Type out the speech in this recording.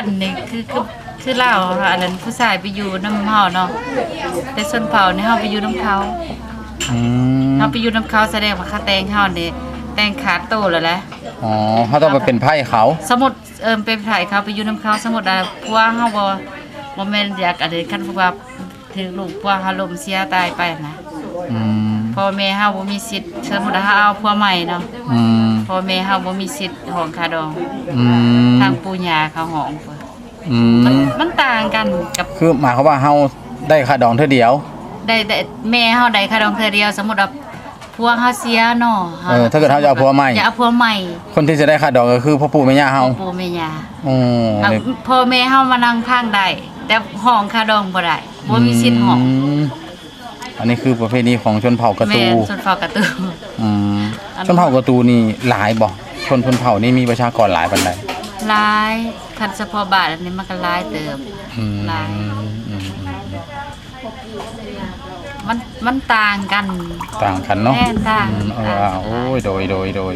ອັນນີ້ຄື ຄື ຄືລາວ ອັນນັ້ນຜູ້ຊາຍໄປຢູ່ນຳເຮົາເນາະ ແຕ່ຊົນເຜົ່ານີ້ເຮົາໄປຢູ່ນຳເຂົາ. ອືມ ເຮົາໄປຢູ່ນຳເຂົາ ສະແດງວ່າເຂົາແຕ່ງເຮົານີ້ແຕ່ງຂາດໂຕແລ້ວແຫຼະ. ອໍ ເຮົາຕ້ອງໄປເປັນໃພ້ເຂົາ ສົມມຸດ ເອີ ເປັນໃພ້ເຂົາ ໄປຢູ່ນຳເຂົາ. ສົມມຸດວ່າຜົວເຮົາບໍ່ ບໍ່ແມ່ນຢາກ ອັນນີ້ ຄັນວ່າ ຖືກລູກຜົວເຮົາລົ້ມເສຍຕາຍໄປນະ ອືມ ພໍ່ແມ່ເຮົາບໍ່ມີສິດ. ສົມມຸດວ່າເຮົາເອົາຜົວໃໝ່ເນາະ ອືມ ພໍ່ແມ່ເຮົາບໍ່ມີສິດຮ້ອງຄ່າດອງ ອືມ ທາງປູ່ຍ່າເຂົາຮ້ອງ. ອືມ ມັນ ມັນຕ່າງກັນກັບ ຄືໝາຍຄວາມວ່າເຮົາໄດ້ຄ່າດອງເທື່ອດຽວ ໄດ້ ໄດ້ ແມ່ເຮົາໄດ້ຄ່າດອງເທື່ອດຽວ. ສົມມຸດວ່າຜົວເຮົາເສຍເນາະ ເອີ ຖ້າເກີດເຮົາຈະເອົາຜົວໃໝ່ ຈະເອົາຜົວໃໝ່ ຄົນທີ່ຈະໄດ້ຄ່າດອງກໍຄືພໍ່ປູ່ແມ່ຍ່າເຮົາ ພໍ່ປູ່ແມ່ຍ່າ. ອໍ ເອົາ ນີ້ ພໍ່ແມ່ເຮົາມານັ່ງຟັງໄດ້ ແຕ່ຮ້ອງຄ່າດອງບໍ່ໄດ້ ບໍ່ມີສິດຮ້ອງ. ອືມ ອັນນີ້ຄືປະເພນີຂອງຊົນເຜົ່າກະຕູ ແມ່ນ ຊົນເຜົ່າກະຕູ. ອືມ ອັນ ຊົນເຜົ່າກະຕູນີ້ຫຼາຍບໍ່? ຊົນ ຊົນເຜົ່ານີ້ມີປະຊາກອນຫຼາຍປານໃດ? ຫຼາຍ ຄັນສະເພາະບ້ານອັນນີ້ມັນກໍຫຼາຍເຕີບ. ອືມ ຫຼາຍ ອືມ ອືມ ອືມ ມັນ ມັນຕ່າງກັນ ຕ່າງກັນເນາະ. ແມ່ນ ຕ່າງ ອືມ ເອີ ຕ່າງ ໂອ້ຍ ໂດຍ ໂດຍ ໂດຍ.